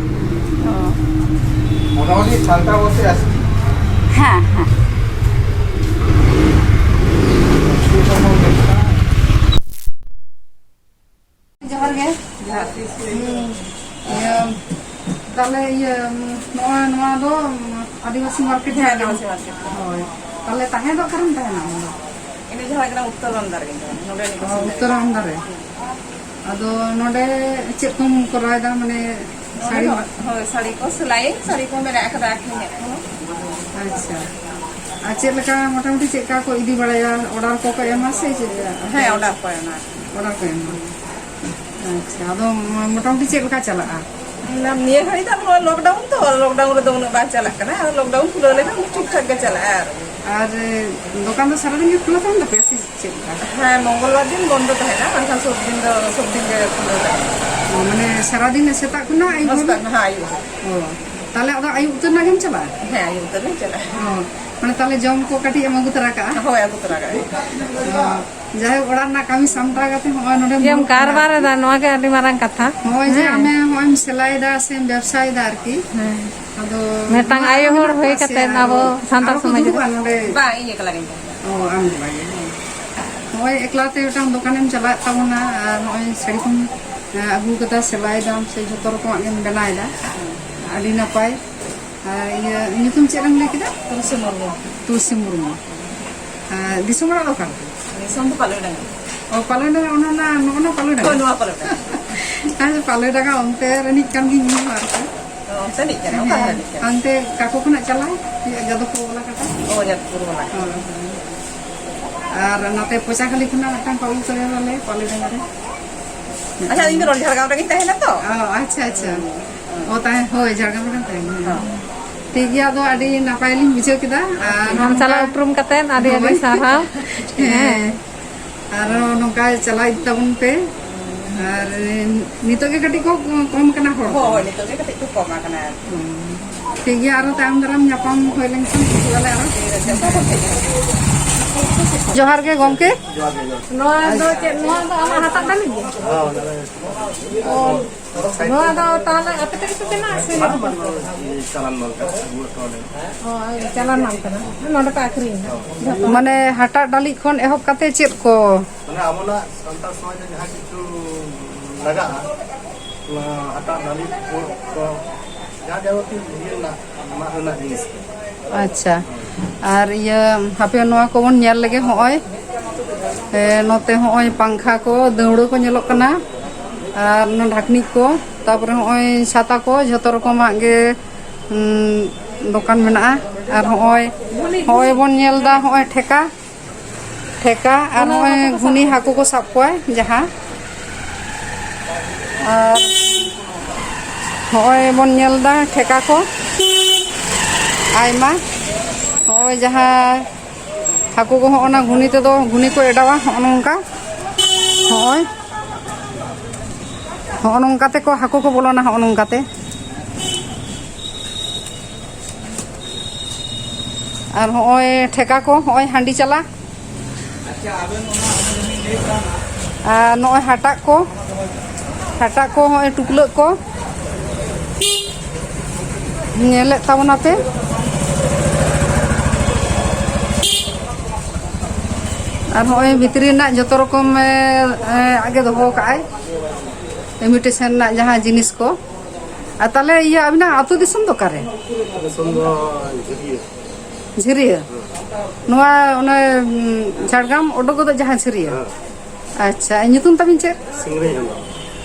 ᱚ᱾ ᱢᱚᱴᱟᱢᱩᱴᱤ ᱥᱟᱱᱛᱟᱲ ᱵᱚᱞᱛᱮ ᱟᱥᱤ᱾ ᱦᱮᱸ, ᱦᱮᱸ᱾ ᱡᱚᱦᱟᱨ ᱜᱮ᱾ ᱡᱚᱦᱟᱨ᱾ ᱦᱩᱸ᱾ ᱤᱭᱟᱹ, ᱛᱟᱦᱞᱮ ᱤᱭᱟᱹ, ᱱᱚᱣᱟ, ᱱᱚᱣᱟ ᱫᱚ ᱟᱹᱫᱤᱵᱟᱹᱥᱤ ᱢᱟᱨᱠᱮᱴ ᱦᱮᱸ, ᱡᱟᱦᱟᱸ ᱟᱹᱫᱤᱵᱟᱹᱥᱤ ᱢᱟᱨᱠᱮᱴ᱾ ᱦᱳᱭ᱾ ᱛᱟᱦᱞᱮ ᱛᱟᱦᱮᱸ ᱫᱚ ᱚᱠᱟᱨᱮᱢ ᱛᱟᱦᱮᱱᱟ ᱟᱢ ᱫᱚ? ᱤᱧ ᱫᱚ ᱡᱷᱟᱲᱜᱨᱟᱢ ᱩᱛᱛᱚᱨ ᱵᱟᱱᱫᱟ ᱨᱮᱜᱮᱧ ᱛᱟᱦᱮᱱᱟ, ᱱᱚᱰᱮ ᱨᱤᱧ ᱚ, ᱵᱟᱥᱤᱱᱫᱟ ᱩᱛᱛᱚᱨ ᱜᱮᱭᱟ᱾ ᱵᱟᱱᱫᱟ ᱨᱮ᱾ ᱦᱩᱸ᱾ ᱟᱫᱚ ᱱᱚᱰᱮ ᱪᱮᱫ ᱠᱚᱢ ᱠᱚᱨᱟᱣ ᱮᱫᱟ? ᱢᱟᱱᱮ ᱱᱚᱰᱮ ᱥᱟᱹᱲᱤ? ᱦᱚᱸ, ᱦᱳᱭ, ᱥᱟᱹᱲᱤ ᱠᱚ ᱥᱮᱞᱟᱭ, ᱥᱟᱹᱲᱤ ᱠᱚ ᱢᱮᱱᱟᱜ ᱟᱠᱟᱫᱟ ᱟᱹᱠᱷᱨᱤᱧ ᱟᱠᱚ᱾ ᱟᱪᱪᱷᱟ᱾ ᱟᱨ ᱪᱮᱫ ᱞᱮᱠᱟ ᱢᱚᱴᱟᱢᱩᱴᱤ ᱪᱮᱫ ᱞᱮᱠᱟ ᱠᱚ ᱤᱫᱤ ᱵᱟᱲᱟᱭᱟ? ᱚᱰᱟᱨ ᱠᱚᱠᱚ ᱮᱢᱟ ᱥᱮ ᱪᱮᱫ? ᱦᱮᱸ, ᱚᱰᱟᱨ ᱠᱚ ᱮᱢᱟ᱾ ᱚᱰᱟᱨ ᱠᱚ ᱮᱢᱟ᱾ ᱟᱪᱪᱷᱟ, ᱟᱫᱚ ᱢᱚᱴᱟᱢᱩᱴᱤ ᱪᱮᱫ ᱞᱮᱠᱟ ᱪᱟᱞᱟᱜᱼᱟ? ᱱᱤᱭᱟᱹ ᱜᱷᱟᱹᱲᱤ ᱫᱚ ᱱᱚᱣᱟ lockdown ᱛᱚ, lockdown ᱨᱮᱫᱚ ᱩᱱᱟᱹᱜ ᱵᱟᱝ ᱪᱟᱞᱟᱜ ᱠᱟᱱᱟ᱾ ᱟᱫᱚ lockdown ᱠᱷᱩᱞᱟᱹᱣ ᱞᱮᱠᱷᱟᱱ ᱴᱷᱤᱠ ᱴᱷᱟᱠ ᱜᱮ ᱪᱟᱞᱟᱜᱼᱟ ᱟᱨ ᱟᱨ ᱫᱚᱠᱟᱱ ᱫᱚ ᱥᱟᱨᱟᱫᱤᱱ ᱜᱮ ᱠᱷᱩᱞᱟᱹᱣ ᱛᱟᱦᱮᱱ ᱛᱟᱯᱮᱭᱟ ᱥᱮ ᱪᱮᱫ ᱞᱮᱠᱟ? ᱦᱮᱸ, ᱢᱚᱝᱜᱚᱞ ᱵᱟᱨ ᱫᱤᱱ ᱵᱚᱱᱫᱚ ᱛᱟᱦᱮᱱᱟ, ᱵᱟᱝᱠᱷᱟᱱ ᱥᱚᱵ ᱫᱤᱱ ᱫᱚ, ᱥᱚᱵ ᱫᱤᱱ ᱜᱮ ᱠᱷᱩᱞᱟᱹᱣ ᱛᱟᱦᱮᱱᱟ᱾ ᱚ, ᱢᱟᱱᱮ ᱥᱟᱨᱟᱫᱤᱱ ᱥᱮᱛᱟᱜ ᱠᱷᱚᱱᱟᱜ ᱟᱹᱭᱩᱵ ᱦᱟᱹᱵᱤᱡ? ᱥᱮᱛᱟᱜ ᱠᱷᱚᱱᱟᱜ ᱟᱹᱭᱩᱵ ᱦᱟᱹᱵᱤᱡ᱾ ᱚ, ᱛᱟᱦᱞᱮ ᱟᱫᱚ ᱟᱹᱭᱩᱵ ᱩᱛᱟᱹᱨ ᱨᱮᱱᱟᱜ ᱜᱮᱢ ᱪᱟᱞᱟᱜᱼᱟ? ᱦᱮᱸ, ᱟᱹᱭᱩᱵ ᱩᱛᱟᱹᱨ ᱞᱤᱧ ᱪᱟᱞᱟᱜᱼᱟ᱾ ᱚ, ᱢᱟᱱᱮ ᱛᱟᱦᱞᱮ ᱡᱚᱢ ᱠᱚ ᱠᱟᱹᱴᱤᱡ ᱮᱢ ᱟᱹᱜᱩ ᱛᱚᱨᱟ ᱠᱟᱜᱼᱟ? ᱦᱳᱭ, ᱟᱹᱜᱩ ᱛᱚᱨᱟ ᱠᱟᱜᱼᱟ᱾ ᱚ, ᱡᱟᱭᱦᱳᱠ, ᱚᱲᱟᱜ ᱨᱮᱱᱟᱜ ᱠᱟᱹᱢᱤ ᱥᱟᱢᱴᱟᱣ ᱠᱟᱛᱮ ᱦᱚᱸᱜᱼᱚᱭ ᱱᱚᱰᱮᱢ ᱡᱮᱢ ᱫᱩᱲᱩᱵ ᱠᱟᱱᱟ᱾ ᱠᱟᱨᱵᱟᱨ ᱮᱫᱟ, ᱱᱚᱣᱟ ᱜᱮ ᱟᱹᱰᱤ ᱢᱟᱨᱟᱝ ᱠᱟᱛᱷᱟ᱾ ᱦᱚᱸᱜᱼᱚᱭ ᱡᱮ ᱦᱮᱸ᱾ ᱟᱢᱮ ᱦᱚᱸᱜᱼᱚᱭ ᱮᱢ ᱥᱮᱞᱟᱭᱮᱫᱟ ᱥᱮ ᱵᱮᱵᱥᱟᱭᱮᱫᱟ ᱟᱨᱠᱤ᱾ ᱦᱮᱸ᱾ ᱟᱫᱚ ᱢᱤᱫᱴᱟᱝ ᱱᱚᱣᱟ ᱟᱭᱳ ᱦᱚᱲ ᱢᱮᱱᱟᱜ ᱦᱩᱭ ᱠᱚᱣᱟ ᱥᱮ ᱠᱟᱛᱮ ᱟᱨᱚ, ᱟᱵᱚ ᱥᱟᱱᱛᱟᱲ ᱟᱨᱚ ᱠᱚ ᱥᱚᱢᱟᱡᱽ ᱨᱮ᱾ ᱫᱩᱲᱩᱵᱼᱟ ᱱᱚᱰᱮ? ᱵᱟᱝ, ᱤᱧ ᱮᱠᱞᱟ ᱜᱤᱧ ᱛᱟᱦᱮᱱᱟ᱾ ᱚ, ᱟᱢ ᱮᱠᱞᱟ ᱜᱮ᱾ ᱦᱚᱸᱜᱼᱚᱭ ᱮᱠᱞᱟ ᱛᱮ ᱢᱤᱫᱴᱟᱝ ᱫᱚᱠᱟᱱᱮᱢ ᱪᱟᱞᱟᱣᱮᱫ ᱛᱟᱵᱚᱱᱟ ᱟᱨ ᱱᱚᱜᱼᱚᱭ ᱥᱟᱹᱲᱤ ᱠᱚᱢ, ᱮᱸ, ᱟᱹᱜᱩ ᱠᱟᱫᱟ, ᱥᱮᱞᱟᱭ ᱫᱟᱢ ᱥᱮ ᱡᱷᱚᱛᱚ ᱨᱚᱠᱚᱢᱟᱜ ᱜᱮᱢ ᱵᱮᱱᱟᱣᱮᱫᱟ᱾ ᱟᱹᱰᱤ ᱱᱟᱯᱟᱭ᱾ ᱟᱨ ᱤᱭᱟᱹ, ᱧᱩᱛᱩᱢ ᱪᱮᱫ ᱮᱢ ᱞᱟᱹᱭ ᱠᱮᱫᱟ? ᱛᱩᱞᱥᱤ ᱢᱩᱨᱢᱩ᱾ ᱛᱩᱞᱥᱤ ᱢᱩᱨᱢᱩ᱾ ᱟᱨ ᱫᱤᱥᱚᱢ ᱚᱲᱟᱜ ᱫᱚ ᱚᱠᱟ ᱨᱮ? ᱫᱤᱥᱚᱢ ᱫᱚ ᱯᱟᱞᱩᱭ ᱰᱟᱸᱜᱟ᱾ ᱚ, ᱯᱟᱞᱩᱭ ᱰᱟᱸᱜᱟ, ᱚᱱᱟ, ᱚᱱᱟ, ᱱᱚᱜᱼᱚ ᱱᱟ ᱯᱟᱞᱩᱭ ᱰᱟᱸᱜᱟ? ᱦᱳᱭ, ᱱᱚᱣᱟ ᱯᱟᱞᱩᱭ ᱰᱟᱸᱜᱟ᱾ ᱟᱪᱪᱷᱟ, ᱯᱟᱞᱩᱭ ᱰᱟᱸᱜᱟ ᱚᱱᱛᱮ ᱨᱤᱱᱤᱡ ᱠᱟᱱ ᱜᱤᱧ ᱤᱧ ᱦᱚᱸ ᱟᱨᱠᱤ᱾ ᱚ, ᱚᱱᱛᱮ ᱨᱤᱱᱤᱡ ᱠᱟᱱᱟ? ᱚᱠᱟ ᱦᱮᱸ, ᱨᱤᱱᱤᱡ ᱠᱟᱱᱟ? ᱦᱟᱱᱛᱮ ᱠᱟᱠᱚ ᱠᱷᱚᱱᱟᱜ ᱪᱟᱞᱟᱣ, ᱡᱟᱫᱚᱵᱯᱩᱨ ᱵᱟᱞᱟ ᱠᱟᱴᱟ᱾ ᱚ, ᱡᱟᱫᱚᱵᱯᱩᱨ ᱵᱟᱞᱟ ᱠᱟᱴᱟ᱾ ᱦᱳᱭ, ᱦᱳᱭ᱾ ᱟᱨ ᱱᱟᱛᱮ ᱯᱚᱪᱟ ᱠᱷᱟᱹᱞᱤ ᱠᱷᱚᱱᱟᱜ ᱢᱤᱫᱴᱟᱝ ᱠᱚ ᱟᱹᱜᱩ ᱠᱟᱫᱮᱭᱟ ᱵᱚᱞᱮ, ᱯᱟᱞᱩᱭ ᱰᱟᱸᱜᱟ ᱨᱮ᱾ ᱟᱪᱪᱷᱟ, ᱤᱧ ᱫᱚ ᱱᱚᱰᱮ ᱡᱷᱟᱲᱜᱨᱟᱢ ᱨᱮᱜᱮᱧ ᱛᱟᱦᱮᱱᱟ ᱛᱚ᱾ ᱚ, ᱟᱪᱪᱷᱟ, ᱟᱪᱪᱷᱟ᱾ ᱚ, ᱛᱟᱦᱮᱸ, ᱦᱳᱭ, ᱡᱷᱟᱲᱜᱨᱟᱢ ᱨᱮᱢ ᱛᱟᱦᱮᱱᱟ᱾ ᱦᱚᱸ᱾ ᱴᱷᱤᱠ ᱜᱮᱭᱟ, ᱟᱫᱚ ᱟᱹᱰᱤ ᱱᱟᱯᱟᱭ ᱞᱤᱧ ᱵᱩᱡᱷᱟᱹᱣ ᱠᱮᱫᱟ᱾ ᱟᱨ ᱟᱢ ᱱᱚᱝᱠᱟ ᱥᱟᱞᱟᱜ ᱩᱯᱨᱩᱢ ᱠᱟᱛᱮᱫ ᱟᱹᱰᱤ ᱟᱹᱰᱤ ᱦᱳᱭ᱾ ᱥᱟᱨᱦᱟᱣ᱾ ᱦᱮᱸ᱾ ᱦᱮᱸ᱾ ᱟᱨᱚ ᱱᱚᱝᱠᱟ ᱪᱟᱞᱟᱣ ᱤᱫᱤ ᱛᱟᱵᱚᱱ ᱯᱮ᱾ ᱟᱨ ᱱᱤᱛᱚᱜ ᱜᱮ ᱠᱟᱹᱴᱤᱡ ᱠᱚ ᱠᱚᱢ ᱠᱟᱱᱟ ᱦᱚᱲ ᱠᱚ᱾ ᱦᱳᱭ, ᱱᱤᱛᱚᱜ ᱜᱮ ᱠᱟᱹᱴᱤᱡ ᱠᱚ ᱠᱚᱢ ᱟᱠᱟᱱᱟ ᱟᱨᱠᱤ᱾ ᱦᱩᱸ᱾ ᱴᱷᱤᱠ ᱜᱮᱭᱟ, ᱟᱨᱚ ᱛᱟᱭᱚᱢ ᱫᱟᱨᱟᱢ ᱧᱟᱯᱟᱢ ᱦᱩᱭ ᱞᱮᱱᱠᱷᱟᱱ ᱦᱤᱡᱩᱜ ᱟᱞᱮ ᱟᱨᱚ᱾ ᱴᱷᱤᱠ ᱟᱪᱷᱮ, ᱚᱠᱟ ᱠᱷᱚᱱ ᱯᱮ ᱦᱤᱡᱩᱜ ᱠᱟᱱᱟ? ᱡᱚᱦᱟᱨ ᱜᱮ ᱜᱚᱢᱠᱮ᱾ ᱡᱚᱦᱟᱨ ᱜᱮ, ᱡᱚᱦᱟᱨ ᱜᱮ᱾ ᱱᱚᱣᱟ ᱫᱚ ᱪᱮᱫ, ᱱᱚᱣᱟ ᱫᱚ ᱟᱢᱟᱜ ᱦᱟᱴᱟᱜ ᱫᱟᱹᱢᱤ ᱜᱮ? ᱦᱮᱸ, ᱚᱱᱟ ᱫᱚ ᱚ, ᱱᱚᱣᱟ ᱫᱚ ᱛᱟᱦᱚᱞᱮ ᱟᱯᱮ ᱛᱮᱜᱮ ᱯᱮ ᱵᱮᱱᱟᱣᱟ ᱥᱮ? ᱵᱟᱝ, ᱵᱟᱝ, ᱱᱚᱣᱟ ᱫᱚ ᱪᱟᱞᱟᱱ ᱢᱟᱞ ᱠᱟᱱᱟ, ᱟᱹᱜᱩ ᱦᱚᱴᱚ ᱟᱞᱮ ᱢᱮ᱾ ᱚ, ᱪᱟᱞᱟᱱ ᱢᱟᱞ ᱠᱟᱱᱟ, ᱱᱚᱰᱮ ᱯᱮ ᱟᱹᱠᱷᱨᱤᱧᱟ? ᱦᱳᱭ᱾ ᱡᱷᱚᱛᱚ? ᱢᱟᱱᱮ ᱦᱟᱴᱟᱜ ᱰᱟᱹᱞᱤᱡ ᱠᱷᱚᱱ ᱮᱦᱚᱵ ᱠᱟᱛᱮ ᱪᱮᱫ ᱠᱚ? ᱢᱟᱱᱮ ᱟᱵᱚᱱᱟᱜ ᱥᱟᱱᱛᱟᱲ ᱥᱚᱢᱟᱡᱽ ᱨᱮ ᱡᱟᱦᱟᱸ ᱠᱤᱪᱷᱩ ᱞᱟᱜᱟᱜᱼᱟ, ᱚᱱᱟ ᱦᱟᱴᱟᱜ ᱰᱟᱹᱞᱤᱡ ᱠᱚ, ᱠᱚ, ᱡᱟᱦᱟᱸ ᱡᱟᱵᱚᱛᱤᱭᱚ ᱤᱭᱟᱹ ᱨᱮᱱᱟᱜ, ᱢᱟᱜ ᱨᱮᱱᱟᱜ ᱡᱤᱱᱤᱥ ᱠᱚ᱾ ᱟᱪᱪᱷᱟ, ᱟᱨ ᱤᱭᱟᱹ, ᱦᱟᱯᱮ ᱱᱚᱣᱟ ᱠᱚᱵᱚᱱ ᱧᱮᱞ ᱞᱮᱜᱮ᱾ ᱦᱚᱸᱜᱼᱚᱭ ᱮ, ᱱᱚᱛᱮ ᱦᱚᱸᱜᱼᱚᱭ ᱯᱟᱝᱠᱷᱟ ᱠᱚ, ᱫᱟᱹᱣᱲᱟᱹ ᱠᱚ ᱧᱮᱞᱚᱜ ᱠᱟᱱᱟ, ᱟᱨ ᱚᱱᱟ ᱰᱷᱟᱠᱱᱤᱡ ᱠᱚ, ᱛᱟᱯᱚᱨᱮ ᱦᱚᱸᱜᱼᱚᱭ ᱪᱷᱟᱛᱟ ᱠᱚ, ᱡᱷᱚᱛᱚ ᱨᱚᱠᱚᱢᱟᱜ ᱜᱮ, ᱩᱸ, ᱫᱚᱠᱟᱱ ᱢᱮᱱᱟᱜᱼᱟ᱾ ᱟᱨ ᱦᱚᱸᱜᱼᱚᱭ, ᱦᱚᱸᱜᱼᱚᱭ ᱵᱚᱱ ᱧᱮᱞ ᱮᱫᱟ, ᱦᱚᱸᱜᱼᱚᱭ ᱴᱷᱮᱠᱟ, ᱴᱷᱮᱠᱟ, ᱟᱨ ᱦᱚᱸᱜᱼᱚᱭ ᱜᱷᱩᱱᱤ ᱦᱟᱹᱠᱩ ᱠᱚ ᱥᱟᱵ ᱠᱚᱣᱟ ᱡᱟᱦᱟᱸ, ᱟᱨ ᱦᱚᱸᱜᱼᱚᱭ ᱵᱚᱱ ᱧᱮᱞ ᱮᱫᱟ ᱴᱷᱮᱠᱟ ᱠᱚ ᱟᱭᱢᱟ, ᱦᱚᱸᱜᱼᱚᱭ ᱡᱟᱦᱟᱸ ᱦᱟᱹᱠᱩ ᱠᱚ ᱦᱚᱸᱜᱼᱚ ᱱᱟ ᱜᱷᱩᱱᱤ ᱛᱮᱫᱚ, ᱜᱷᱩᱱᱤ ᱠᱚ ᱮᱰᱟᱣᱟ ᱦᱚᱸᱜᱼᱚ ᱱᱚᱝᱠᱟ᱾ ᱦᱚᱸᱜᱼᱚᱭ, ᱦᱚᱸᱜᱼᱚ ᱱᱚᱝᱠᱟ ᱛᱮᱠᱚ ᱦᱟᱹᱠᱩ ᱠᱚ ᱵᱚᱞᱚᱱᱟ, ᱦᱚᱸᱜᱼᱚ ᱱᱚᱝᱠᱟ ᱛᱮ᱾ ᱟᱨ ᱦᱚᱸᱜᱼᱚᱭ ᱴᱷᱮᱠᱟ ᱠᱚ, ᱦᱚᱸᱜᱼᱚᱭ ᱦᱟᱺᱰᱤ ᱪᱟᱞᱟ᱾ ᱟᱨ ᱱᱚᱜᱼᱚᱭ ᱦᱟᱴᱟᱜ ᱠᱚ, ᱦᱟᱴᱟᱜ ᱠᱚ, ᱦᱚᱸᱜᱼᱚᱭ ᱴᱩᱯᱞᱟᱹᱜ ᱠᱚ᱾ ᱧᱮᱞᱮᱫ ᱛᱟᱵᱚᱱᱟᱯᱮ᱾ ᱟᱨ ᱦᱚᱸᱜᱼᱚᱭ ᱵᱷᱤᱛᱨᱤ ᱨᱮᱱᱟᱜ ᱡᱚᱛᱚ ᱨᱚᱠᱚᱢ, ᱮ, ᱮ, ᱟᱜᱮ ᱫᱚᱦᱚ ᱠᱟᱜᱼᱟᱭ, imitation ᱨᱮᱱᱟᱜ ᱡᱟᱦᱟᱸ ᱡᱤᱱᱤᱥ ᱠᱚ᱾ ᱟᱨ ᱛᱟᱦᱞᱮ ᱤᱭᱟᱹ, ᱟᱹᱵᱤᱱᱟᱜ ᱟᱹᱛᱩ ᱫᱤᱥᱚᱢ ᱫᱚ ᱚᱠᱟᱨᱮ? ᱫᱤᱥᱚᱢ ᱫᱚ ᱡᱷᱟᱹᱨᱤᱭᱟᱹ᱾ ᱡᱷᱟᱹᱨᱤᱭᱟᱹ? ᱱᱚᱣᱟ ᱚᱱᱮ, ᱩᱸ, ᱡᱷᱟᱲᱜᱨᱟᱢ ᱚᱰᱚᱠ ᱜᱚᱫᱚᱜ ᱡᱟᱦᱟᱸ ᱡᱷᱟᱹᱨᱤᱭᱟᱹ? ᱦᱮᱸ᱾ ᱟᱪᱪᱷᱟ, ᱧᱩᱛᱩᱢ ᱛᱟᱵᱤᱱ ᱪᱮᱫ? ᱥᱤᱝᱨᱟᱹᱭ ᱦᱮᱢᱵᱨᱚᱢ᱾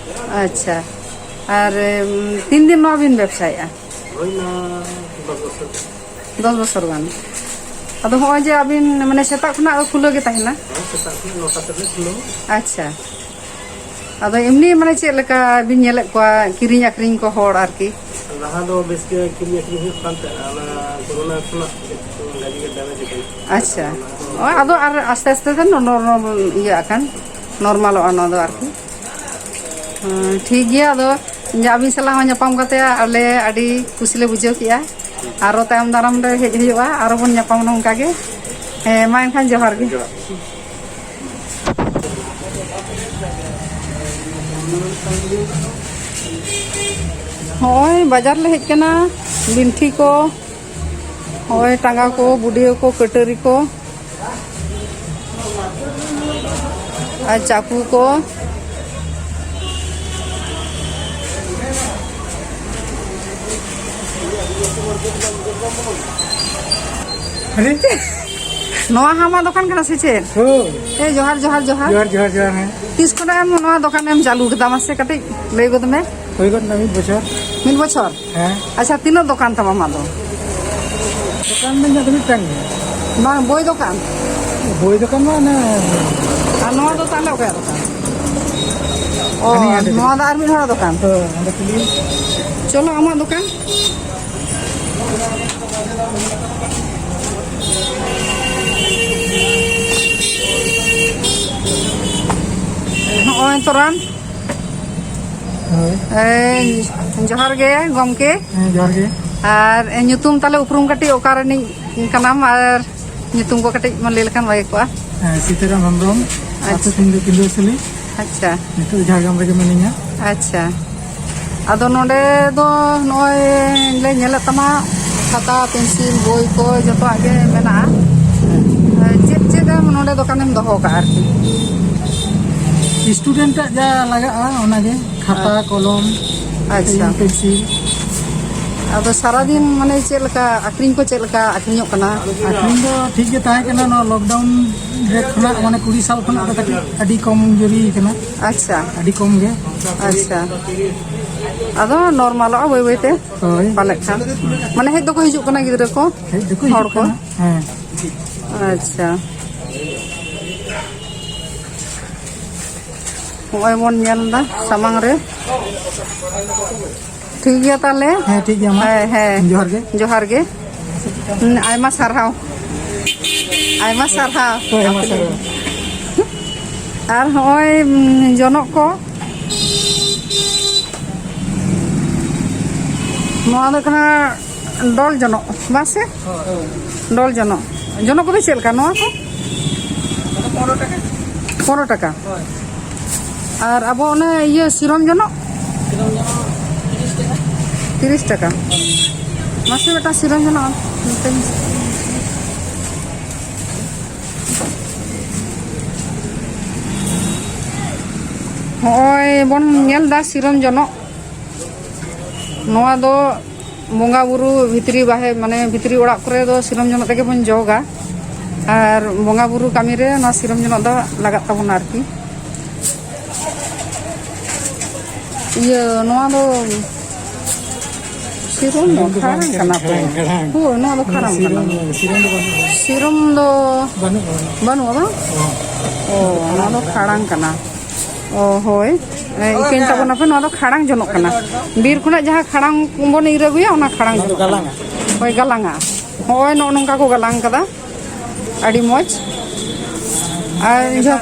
ᱟᱪᱪᱷᱟ, ᱟᱨ, ᱩᱸ, ᱛᱤᱱ ᱫᱤᱱ ᱱᱚᱣᱟ ᱵᱤᱱ ᱵᱮᱵᱥᱟᱭᱮᱫᱼᱟ? ᱦᱩᱭᱱᱟ ᱫᱚᱥ ᱵᱚᱪᱷᱚᱨ᱾ ᱫᱚᱥ ᱵᱚᱪᱷᱚᱨ ᱜᱟᱱ᱾ ᱟᱫᱚ ᱦᱚᱸᱜᱼᱚᱭ ᱡᱮ ᱟᱹᱵᱤᱱ ᱢᱟᱱᱮ ᱥᱮᱛᱟᱜ ᱠᱷᱚᱱᱟᱜ ᱠᱷᱩᱞᱟᱹᱣ ᱜᱮ ᱛᱟᱦᱮᱱᱟ? ᱦᱮᱸ, ᱥᱮᱛᱟᱜ ᱠᱷᱚᱱᱟᱜ ᱱᱚᱴᱟ ᱥᱮᱫ ᱞᱮ ᱠᱷᱩᱞᱟᱹᱣᱟ᱾ ᱟᱪᱪᱷᱟ᱾ ᱟᱫᱚ ᱮᱢᱱᱤ ᱢᱟᱱᱮ ᱪᱮᱫ ᱞᱮᱠᱟ ᱵᱤᱱ ᱧᱮᱞᱮᱫ ᱠᱚᱣᱟ ᱠᱤᱨᱤᱧ ᱟᱹᱠᱷᱨᱤᱧ ᱠᱚ ᱦᱚᱲ ᱟᱨᱠᱤ? ᱞᱟᱦᱟ ᱫᱚ ᱵᱮᱥ ᱜᱮ ᱠᱤᱨᱤᱧ ᱟᱹᱠᱷᱨᱤᱧ ᱦᱩᱭᱩᱜ ᱠᱟᱱ ᱛᱟᱦᱮᱸᱫ, ᱚᱱᱟ ᱠᱳᱨᱳᱱᱟ ᱠᱷᱚᱱᱟᱜ ᱠᱟᱹᱡ ᱜᱟᱹᱰᱤ ᱜᱮ damage ᱟᱠᱟᱱᱟ᱾ ᱟᱪᱪᱷᱟ᱾ ᱚᱱᱟ ᱠᱚ ᱚ, ᱟᱫᱚ ᱟᱨ ᱟᱥᱛᱮ ᱟᱥᱛᱮ ᱛᱮ ᱱᱚ-, ᱱᱚᱨᱢᱟᱞ ᱤᱭᱟᱹ ᱟᱠᱟᱱ, ᱱᱚᱨᱢᱟᱞᱚᱜᱼᱟ ᱱᱚᱣᱟ ᱫᱚ ᱟᱨᱠᱤ᱾ ᱦᱮᱸ, ᱴᱷᱤᱠ ᱜᱮᱭᱟ᱾ ᱟᱫᱚ ᱟᱹᱵᱤᱱ ᱥᱟᱞᱟᱜ ᱦᱚᱸ ᱧᱟᱯᱟᱢ ᱠᱟᱛᱮ ᱟᱞᱮ ᱟᱹᱰᱤ ᱠᱩᱥᱤ ᱞᱮ ᱵᱩᱡᱷᱟᱹᱣ ᱠᱮᱜᱼᱟ᱾ ᱟᱨᱚ ᱛᱟᱭᱚᱢ ᱫᱟᱨᱟᱢ ᱨᱮ ᱦᱮᱡ ᱦᱩᱭᱩᱜᱼᱟ, ᱟᱨᱚ ᱵᱚᱱ ᱧᱟᱯᱟᱢᱟ ᱱᱚᱝᱠᱟ ᱜᱮ᱾ ᱦᱮᱸ, ᱢᱟ ᱮᱱᱠᱷᱟᱱ ᱡᱚᱦᱟᱨ ᱜᱮ᱾ ᱡᱚᱦᱟᱨ᱾ ᱦᱚᱸᱜᱼᱚᱭ ᱵᱟᱡᱟᱨ ᱞᱮ ᱦᱮᱡ ᱠᱟᱱᱟ, ᱵᱤᱱᱴᱷᱤ ᱠᱚ, ᱦᱚᱸᱜᱼᱚᱭ ᱴᱟᱸᱜᱟ ᱠᱚ, ᱵᱩᱰᱤᱭᱟᱹ ᱠᱚ, ᱠᱟᱹᱴᱟᱹᱨᱤ ᱠᱚ, ᱟᱨ ᱪᱟᱠᱩ ᱠᱚ᱾ ᱱᱚᱣᱟ ᱦᱚᱸ ᱟᱢᱟᱜ ᱫᱚᱠᱟᱱ ᱠᱟᱱᱟ ᱥᱮ ᱪᱮᱫ? ᱦᱳᱭ᱾ ᱮ, ᱡᱚᱦᱟᱨ, ᱡᱚᱦᱟᱨ, ᱡᱚᱦᱟᱨ᱾ ᱡᱚᱦᱟᱨ, ᱡᱚᱦᱟᱨ, ᱡᱚᱦᱟᱨ, ᱦᱮᱸ᱾ ᱛᱤᱥ ᱠᱷᱚᱱᱟᱜ ᱮᱢ ᱱᱚᱣᱟ ᱫᱚᱠᱟᱱ ᱮᱢ ᱪᱟᱹᱞᱩ ᱠᱮᱫᱟ, ᱢᱟᱥᱮ ᱠᱟᱹᱴᱤᱡ ᱞᱟᱹᱭ ᱜᱚᱫ ᱢᱮ? ᱦᱩᱭ ᱜᱚᱫ ᱮᱱᱟ ᱢᱤᱫ ᱵᱚᱪᱷᱚᱨ᱾ ᱢᱤᱫ ᱵᱚᱪᱷᱚᱨ? ᱦᱮᱸ᱾ ᱟᱪᱪᱷᱟ, ᱛᱤᱱᱟᱹᱜ ᱫᱚᱠᱟᱱ ᱛᱟᱢ ᱟᱢᱟᱜ ᱫᱚ? ᱫᱚᱠᱟᱱ ᱫᱚ ᱤᱧᱟᱹᱜ ᱫᱚ ᱢᱤᱫᱴᱟᱝ ᱜᱮ᱾ ᱵᱟᱝ, ᱵᱳᱭ ᱫᱚᱠᱟᱱ? ᱵᱳᱭ ᱫᱚᱠᱟᱱ ᱢᱟ ᱚᱱᱮ ᱟᱨ ᱱᱚᱣᱟ ᱫᱚ ᱛᱟᱦᱞᱮ ᱚᱠᱚᱭᱟᱜ ᱫᱚᱠᱟᱱ? ᱚ, ᱦᱟᱹᱱᱤ ᱦᱟᱸᱰᱮ ᱱᱚᱣᱟ ᱫᱚ ᱟᱨ ᱢᱤᱫ ᱦᱚᱲᱟᱜ ᱫᱚᱠᱟᱱ? ᱦᱳᱭ, ᱚᱸᱰᱮ ᱠᱩᱞᱤ᱾ ᱪᱚᱞᱚ, ᱟᱢᱟᱜ ᱫᱚᱠᱟᱱ᱾ ᱱᱚᱜᱼᱚᱭ ᱛᱚᱨᱟᱱ᱾ ᱦᱳᱭ᱾ ᱮ, ᱡᱚᱦᱟᱨ ᱜᱮ ᱜᱚᱢᱠᱮ᱾ ᱦᱮᱸ, ᱡᱚᱦᱟᱨ ᱜᱮ᱾ ᱟᱨ ᱧᱩᱛᱩᱢ ᱛᱟᱞᱮ ᱩᱯᱨᱩᱢ ᱠᱟᱹᱴᱤᱡ, ᱚᱠᱟ ᱨᱤᱱᱤᱡ ᱠᱟᱱᱟᱢ ᱟᱨ ᱧᱩᱛᱩᱢ ᱠᱚ ᱠᱟᱹᱴᱤᱡ ᱢᱟ ᱞᱟᱹᱭ ᱞᱮᱠᱷᱟᱱ ᱵᱷᱟᱜᱮ ᱠᱚᱜᱼᱟ᱾ ᱦᱮᱸ, ᱥᱤᱛᱟᱹᱨᱟᱢ ᱦᱮᱢᱵᱨᱚᱢ, ᱟᱪᱪᱷᱟ᱾ ᱟᱹᱛᱩ ᱛᱤᱧ ᱫᱚ ᱠᱤᱸᱫᱩᱣᱟᱹᱥᱟᱹᱞᱤ᱾ ᱟᱪᱪᱷᱟ᱾ ᱱᱤᱛᱚᱜ ᱡᱷᱟᱲᱜᱨᱟᱢ ᱨᱮᱜᱮ ᱢᱤᱱᱟᱹᱧᱟ᱾ ᱟᱪᱪᱷᱟ᱾ ᱟᱫᱚ ᱱᱚᱰᱮ ᱫᱚ ᱱᱚᱜᱼᱚᱭ ᱞᱮ ᱧᱮᱞᱮᱫ ᱛᱟᱢᱟ, ᱠᱷᱟᱛᱟ, ᱯᱮᱱᱥᱤᱞ, ᱵᱳᱭ ᱠᱚ ᱡᱚᱛᱚᱣᱟᱜ ᱜᱮ ᱢᱮᱱᱟᱜᱼᱟ᱾ ᱪᱮᱫ ᱪᱮᱫ ᱮᱢ ᱱᱚᱰᱮ ᱫᱚᱠᱟᱱᱮᱢ ᱫᱚᱦᱚ ᱠᱟᱜᱼᱟ ᱟᱨᱠᱤ? ᱥᱴᱩᱰᱮᱱᱴᱟᱜ ᱡᱟ ᱞᱟᱜᱟᱜᱼᱟ ᱚᱱᱟᱜᱮ, ᱠᱷᱟᱛᱟ, ᱟᱪᱪᱷᱟ᱾ ᱠᱚᱞᱚᱢ, ᱟᱪᱪᱷᱟ᱾ ᱯᱮᱱᱥᱤᱞ᱾ ᱟᱫᱚ ᱥᱟᱨᱟᱫᱤᱱ ᱢᱟᱱᱮ ᱪᱮᱫ ᱞᱮᱠᱟ ᱟᱠᱷᱨᱤᱧ ᱠᱚ, ᱪᱮᱫ ᱞᱮᱠᱟ ᱟᱠᱷᱨᱤᱧᱚᱜ ᱠᱟᱱᱟ? ᱟᱠᱷᱨᱤᱧ ᱫᱚ ᱴᱷᱤᱠ ᱜᱮ ᱛᱟᱦᱮᱸ ᱠᱟᱱᱟ, ᱱᱚᱣᱟ ᱞᱚᱠᱰᱟᱣᱩᱱ ᱨᱮ ᱠᱷᱚᱱᱟᱜ ᱢᱟᱱᱮ ᱠᱩᱲᱤ ᱥᱟᱞ ᱠᱷᱚᱱᱟᱜ ᱫᱚ ᱠᱟᱹᱴᱤᱡ ᱟᱹᱰᱤ ᱠᱚᱢ ᱡᱩᱨᱤ ᱠᱟᱱᱟ᱾ ᱟᱪᱪᱷᱟ᱾ ᱟᱹᱰᱤ ᱠᱚᱢ ᱜᱮ᱾ ᱟᱪᱪᱷᱟ᱾ ᱟᱫᱚ ᱱᱚᱨᱢᱟᱞᱚᱜᱼᱟ ᱵᱟᱹᱭ ᱵᱟᱹᱭ ᱛᱮ᱾ ᱦᱳᱭ᱾ ᱯᱟᱞᱮᱫ ᱠᱷᱟᱱ᱾ ᱢᱟᱱᱮ ᱦᱮᱡ ᱫᱚᱠᱚ ᱦᱤᱡᱩᱜ ᱠᱟᱱᱟ ᱜᱤᱫᱽᱨᱟᱹ ᱠᱚ? ᱦᱮᱡ ᱫᱚᱠᱚ ᱦᱚᱲ ᱦᱤᱡᱩᱜ ᱠᱚ? ᱠᱟᱱᱟ᱾ ᱦᱮᱸ᱾ ᱟᱪᱪᱷᱟ᱾ ᱱᱚᱜᱼᱚᱭ ᱵᱚᱱ ᱧᱮᱞ ᱮᱫᱟ ᱥᱟᱢᱟᱝ ᱨᱮ᱾ ᱴᱷᱤᱠ ᱜᱮᱭᱟ ᱛᱟᱦᱞᱮ᱾ ᱦᱮᱸ, ᱴᱷᱤᱠ ᱜᱮᱭᱟ, ᱢᱟ᱾ ᱦᱮᱸ, ᱦᱮᱸ᱾ ᱡᱚᱦᱟᱨ ᱜᱮ᱾ ᱡᱚᱦᱟᱨ ᱜᱮ᱾ ᱦᱩᱸ, ᱟᱭᱢᱟ ᱥᱟᱨᱦᱟᱣ᱾ ᱟᱭᱢᱟ ᱥᱟᱨᱦᱟᱣ᱾ ᱦᱳᱭ, ᱟᱭᱢᱟ ᱥᱟᱨᱦᱟᱣ᱾ ᱟᱨ ᱦᱚᱸᱜᱼᱚᱭ, ᱩᱸ, ᱡᱚᱱᱚᱜ ᱠᱚ᱾ ᱱᱚᱣᱟ ᱫᱚ ᱠᱟᱱᱟ ᱰᱚᱞ ᱡᱚᱱᱚᱜ, ᱵᱟᱝ ᱥᱮ? ᱦᱳᱭ᱾ ᱰᱚᱞ ᱡᱚᱱᱚᱜ᱾ ᱡᱚᱱᱚᱜ ᱠᱚᱫᱚ ᱪᱮᱫ ᱞᱮᱠᱟ ᱱᱚᱣᱟ ᱠᱚ? ᱚᱱᱟ ᱯᱚᱱᱨᱚ ᱴᱟᱠᱟ᱾ ᱯᱚᱱᱨᱚ ᱴᱟᱠᱟ? ᱦᱳᱭ᱾ ᱟᱨ ᱟᱵᱚ ᱚᱱᱮ ᱤᱭᱟᱹ ᱥᱤᱨᱚᱢ ᱡᱚᱱᱚᱜ? ᱥᱤᱨᱚᱢ ᱡᱚᱱᱚᱜ ᱛᱤᱨᱤᱥ ᱴᱟᱠᱟ᱾ ᱛᱤᱨᱤᱥ ᱴᱟᱠᱟ᱾ ᱢᱟᱥᱮ ᱢᱤᱫᱴᱟᱝ ᱥᱤᱨᱚᱢ ᱡᱚᱱᱚᱜ ᱢᱤᱫᱴᱟᱝ᱾ ᱦᱚᱸᱜᱼᱚᱭ ᱵᱚᱱ ᱧᱮᱞ ᱮᱫᱟ ᱥᱤᱨᱚᱢ ᱡᱚᱱᱚᱜ᱾ ᱱᱚᱣᱟ ᱫᱚ ᱵᱚᱸᱜᱟ ᱵᱩᱨᱩ ᱵᱷᱤᱛᱨᱤ ᱵᱟᱦᱮ, ᱢᱟᱱᱮ ᱵᱷᱤᱛᱨᱤ ᱚᱲᱟᱜ ᱠᱚᱨᱮ ᱫᱚ ᱥᱤᱨᱚᱢ ᱡᱚᱱᱚᱜ ᱛᱮᱜᱮ ᱵᱚᱱ ᱡᱚᱜᱟ᱾ ᱟᱨ ᱵᱚᱸᱜᱟ ᱵᱩᱨᱩ ᱠᱟᱹᱢᱤ ᱨᱮ ᱱᱚᱣᱟ ᱥᱤᱨᱚᱢ ᱡᱚᱱᱚᱜ ᱫᱚ ᱞᱟᱜᱟᱜ ᱛᱟᱵᱚᱱᱟ ᱟᱨᱠᱤ᱾ ᱤᱭᱟᱹ, ᱱᱚᱣᱟ ᱫᱚ ᱥᱤᱨᱚᱢ ᱫᱚ ᱥᱤᱨᱚᱢ ᱫᱚ ᱵᱟᱝ ᱠᱷᱟᱲᱟᱝ ᱠᱟᱱᱟ᱾ ᱠᱟᱱᱟ ᱛᱚ᱾ ᱠᱷᱟᱲᱟᱝ, ᱠᱷᱟᱲᱟᱝ᱾ ᱦᱳᱭ, ᱱᱚᱣᱟ ᱫᱚ ᱠᱷᱟᱲᱟᱝ ᱥᱤᱨᱚᱢ ᱠᱟᱱᱟ᱾ ᱫᱚ, ᱥᱤᱨᱚᱢ ᱫᱚ ᱵᱟᱹᱱᱩᱜᱼᱟ᱾ ᱥᱤᱨᱚᱢ ᱫᱚ ᱵᱟᱹᱱᱩᱜᱼᱟ᱾ ᱵᱟᱹᱱᱩᱜᱼᱟ ᱵᱟᱝ? ᱚ᱾ ᱚ, ᱱᱚᱣᱟ ᱫᱚ ᱠᱷᱟᱲᱟᱝ ᱠᱟᱱᱟ᱾ ᱚ, ᱦᱳᱭ᱾ ᱮ, ᱤᱠᱟᱹᱧ ᱛᱟᱵᱚᱱᱟᱯᱮ, ᱱᱚᱣᱟ ᱫᱚ ᱠᱷᱟᱲᱟᱝ ᱡᱚᱱᱚᱜ ᱠᱟᱱᱟ᱾ ᱵᱤᱨ ᱠᱷᱚᱱᱟᱜ ᱡᱟᱦᱟᱸ ᱠᱷᱟᱲᱟᱝ ᱵᱚᱱ ᱤᱨ ᱟᱹᱜᱩᱭᱟ, ᱚᱱᱟ ᱠᱷᱟᱲᱟᱝ ᱚᱱᱟ ᱫᱚ ᱡᱚᱱᱚᱜ ᱠᱟᱱᱟ᱾ ᱜᱟᱞᱟᱝᱟ᱾ ᱦᱳᱭ, ᱜᱟᱞᱟᱝᱟ᱾ ᱦᱚᱸᱜᱼᱚᱭ ᱱᱚᱜᱼᱚ ᱱᱚᱝᱠᱟ ᱠᱚ ᱜᱟᱞᱟᱝ ᱠᱟᱫᱟ᱾ ᱟᱹᱰᱤ ᱢᱚᱡᱽ᱾ ᱟᱨ ᱤᱧ ᱫᱚ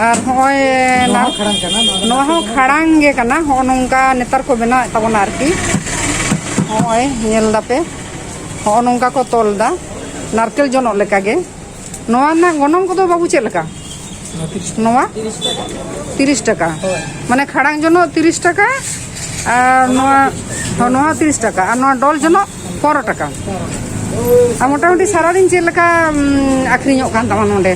ᱟᱨ ᱱᱚᱜᱼᱚᱭ ᱱᱚᱣᱟ ᱱᱟ-, ᱦᱚᱸ ᱠᱷᱟᱲᱟᱝ ᱠᱟᱱᱟ, ᱱᱚᱣᱟ ᱫᱚ ᱱᱚᱣᱟ ᱦᱚᱸ ᱠᱷᱟᱲᱟᱝ ᱜᱮ ᱠᱟᱱᱟ᱾ ᱦᱚᱸᱜᱼᱚ ᱱᱚᱝᱠᱟ ᱱᱮᱛᱟᱨ ᱠᱚ ᱵᱮᱱᱟᱣᱮᱫ ᱛᱟᱵᱚᱱᱟ ᱟᱨᱠᱤ᱾ ᱦᱚᱸᱜᱼᱚᱭ ᱧᱮᱞ ᱫᱟᱯᱮ, ᱦᱚᱸᱜᱼᱚ ᱱᱚᱝᱠᱟ ᱠᱚ ᱛᱚᱞ ᱫᱟ, ᱱᱟᱨᱠᱮᱞ ᱡᱚᱱᱚᱜ ᱞᱮᱠᱟᱜᱮ᱾ ᱱᱚᱣᱟ ᱨᱮᱱᱟᱜ ᱜᱚᱱᱚᱝ ᱠᱚᱫᱚ ᱵᱟᱹᱵᱩ ᱪᱮᱫ ᱞᱮᱠᱟ? ᱱᱚᱣᱟ ᱛᱤᱨᱤᱥ ᱴᱟᱠᱟ᱾ ᱛᱤᱨᱤᱥ ᱴᱟᱠᱟ᱾ ᱦᱳᱭ᱾ ᱢᱟᱱᱮ ᱠᱷᱟᱲᱟᱝ ᱡᱚᱱᱚᱜ ᱛᱤᱨᱤᱥ ᱴᱟᱠᱟ, ᱟᱨ ᱱᱚᱣᱟ, ᱦᱚᱸ, ᱱᱚᱣᱟ ᱛᱤᱨᱤᱥ ᱴᱟᱠᱟ, ᱟᱨ ᱱᱚᱣᱟ ᱰᱚᱞ ᱡᱚᱱᱚᱜ ᱯᱚᱱᱨᱚ ᱴᱟᱠᱟ᱾ ᱟᱨ ᱢᱚᱴᱟᱢᱩᱴᱤ ᱥᱟᱨᱟᱫᱤᱱ ᱪᱮᱫ ᱞᱮᱠᱟ, ᱩᱢ, ᱟᱠᱷᱨᱤᱧᱚᱜ ᱠᱟᱱ ᱛᱟᱢᱟ ᱱᱚᱰᱮ?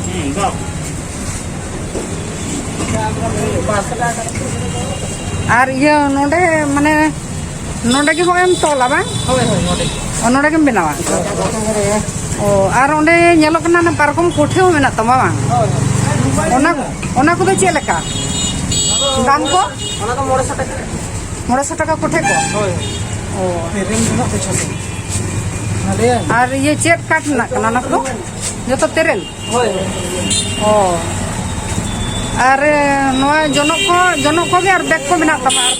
ᱟᱨ ᱤᱭᱟᱹ ᱱᱚᱰᱮ ᱢᱟᱱᱮ ᱱᱚᱰᱮ ᱜᱮ ᱦᱚᱸᱜᱼᱚᱭ ᱮᱢ ᱛᱚᱞᱟ ᱵᱟᱝ? ᱦᱳᱭ, ᱦᱳᱭ, ᱱᱚᱰᱮ ᱜᱮ᱾ ᱚ, ᱱᱚᱰᱮ ᱜᱮᱢ ᱵᱮᱱᱟᱣᱟ? ᱦᱳᱭ, ᱱᱚᱰᱮ ᱜᱮ᱾ ᱚ, ᱟᱨ ᱚᱸᱰᱮ ᱧᱮᱞᱚᱜ ᱠᱟᱱᱟ ᱚᱱᱟ ᱯᱟᱨᱠᱚᱢ ᱠᱚᱴᱷᱮ ᱦᱚᱸ ᱢᱮᱱᱟᱜ ᱛᱟᱢᱟ ᱵᱟᱝ? ᱦᱳᱭ, ᱦᱳᱭ᱾ ᱚᱱᱟ, ᱚᱱᱟ ᱠᱚᱫᱚ ᱪᱮᱫ ᱞᱮᱠᱟ? ᱚᱱᱟ ᱫᱚ ᱫᱟᱢ ᱠᱚ? ᱚᱱᱟ ᱫᱚ ᱢᱚᱬᱮ ᱥᱚ ᱴᱟᱠᱟ᱾ ᱢᱚᱬᱮ ᱥᱚ ᱴᱟᱠᱟ ᱠᱚᱴᱷᱮ ᱠᱚ? ᱦᱳᱭ᱾ ᱚ᱾ ᱛᱮᱨᱮᱞ ᱨᱮᱱᱟᱜ ᱫᱚ ᱪᱷᱚᱥᱚ᱾ ᱱᱚᱰᱮ᱾ ᱟᱨ ᱤᱭᱟᱹ ᱪᱮᱫ ᱠᱟᱴ ᱨᱮᱱᱟᱜ ᱠᱟᱱᱟ ᱚᱱᱟ ᱠᱚᱫᱚ? ᱡᱚᱛᱚ ᱛᱮᱨᱮᱞ? ᱦᱳᱭ, ᱦᱳᱭ᱾ ᱚ᱾ ᱟᱨ, ᱮ, ᱱᱚᱣᱟ ᱡᱚᱱᱚᱜ ᱠᱚ, ᱡᱚᱱᱚᱜ ᱠᱚᱜᱮ ᱟᱨ ᱵᱮᱜᱽ ᱠᱚ ᱢᱮᱱᱟᱜ ᱛᱟᱢᱟ ᱟᱨ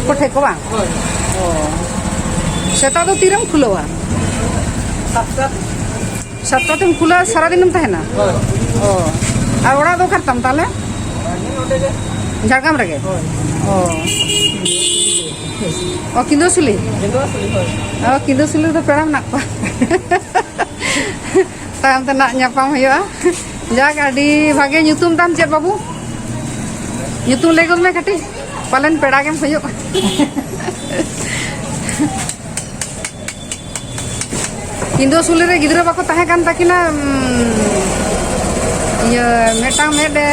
ᱠᱚᱴᱷᱮ ᱠᱚ ᱵᱟᱝ? ᱦᱳᱭ᱾ ᱚ᱾ ᱥᱮᱛᱟᱜ ᱫᱚ ᱛᱤᱨᱮᱢ ᱠᱷᱩᱞᱟᱹᱣᱟ? ᱥᱟᱛᱴᱟ᱾ ᱥᱟᱛᱴᱟ ᱛᱮᱢ ᱠᱷᱩᱞᱟᱹᱣᱟ, ᱥᱟᱨᱟᱫᱤᱱᱮᱢ ᱛᱟᱦᱮᱱᱟ? ᱦᱳᱭ᱾ ᱚ᱾ ᱟᱨ ᱚᱲᱟᱜ ᱫᱚ ᱚᱠᱟ ᱨᱮᱛᱟᱢ ᱛᱟᱦᱞᱮ? ᱱᱚᱰᱮ ᱜᱮ᱾ ᱡᱷᱟᱲᱜᱨᱟᱢ ᱨᱮᱜᱮ? ᱦᱳᱭ᱾ ᱚ᱾ ᱚ, ᱠᱤᱸᱫᱩᱥᱩᱞᱤ? ᱠᱤᱸᱫᱩᱥᱩᱞᱤ, ᱦᱳᱭ᱾ ᱚ, ᱠᱤᱸᱫᱩᱥᱩᱞᱤ ᱨᱮᱫᱚ ᱯᱮᱲᱟ ᱢᱮᱱᱟᱜ ᱠᱚᱣᱟ᱾ ᱛᱟᱭᱚᱢ ᱛᱮ ᱱᱟᱜ ᱧᱟᱯᱟᱢ ᱦᱩᱭᱩᱜᱼᱟ᱾ ᱡᱟᱠ, ᱟᱹᱰᱤ ᱵᱷᱟᱜᱮ᱾ ᱧᱩᱛᱩᱢ ᱛᱟᱢ ᱪᱮᱫ ᱵᱟᱹᱵᱩ? ᱧᱩᱛᱩᱢ ᱞᱟᱹᱭ ᱜᱚᱫ ᱢᱮ ᱠᱟᱹᱴᱤᱡ, ᱯᱟᱞᱮᱱ ᱯᱮᱲᱟ ᱜᱮᱢ ᱦᱩᱭᱩᱜ᱾ ᱠᱤᱸᱫᱩ ᱥᱩᱞᱤ ᱨᱮ ᱜᱤᱫᱽᱨᱟᱹ ᱵᱟᱠᱚ ᱛᱟᱦᱮᱸ ᱠᱟᱱ ᱛᱟᱹᱠᱤᱱᱟ, ᱩᱢ, ᱤᱭᱟᱹ, ᱢᱤᱫᱴᱟᱝ ᱢᱮᱫ, ᱮ,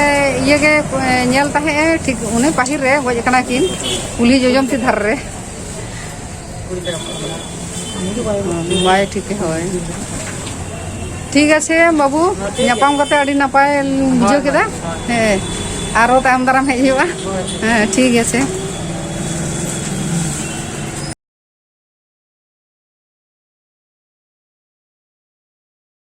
ᱤᱭᱟᱹ ᱜᱮ, ᱮ, ᱧᱮᱞ ᱛᱟᱦᱮᱸᱜ ᱮ, ᱴᱷᱤᱠ ᱩᱱᱤ ᱯᱟᱹᱦᱤᱞ ᱨᱮ ᱜᱚᱡ ᱟᱠᱟᱱᱟ ᱠᱤᱱ, ᱠᱩᱞᱦᱤ ᱡᱚᱡᱚᱢ ᱛᱤ ᱫᱷᱟᱨᱮ ᱨᱮ᱾ ᱵᱟᱭ ᱴᱷᱤᱠᱟ, ᱦᱳᱭ᱾ ᱴᱷᱤᱠ ᱟᱪᱷᱮ ᱵᱟᱹᱵᱩ, ᱧᱟᱯᱟᱢ ᱠᱟᱛᱮ ᱟᱹᱰᱤ ᱱᱟᱯᱟᱭ ᱵᱩᱡᱷᱟᱹᱣ ᱠᱮᱫᱟ᱾ ᱦᱮᱸ, ᱟᱨᱦᱚᱸ ᱛᱟᱭᱚᱢ ᱫᱟᱨᱟᱢ ᱦᱮᱡ ᱦᱩᱭᱩᱜᱼᱟ᱾ ᱦᱮᱸ, ᱴᱷᱤᱠ ᱟᱪᱷᱮ᱾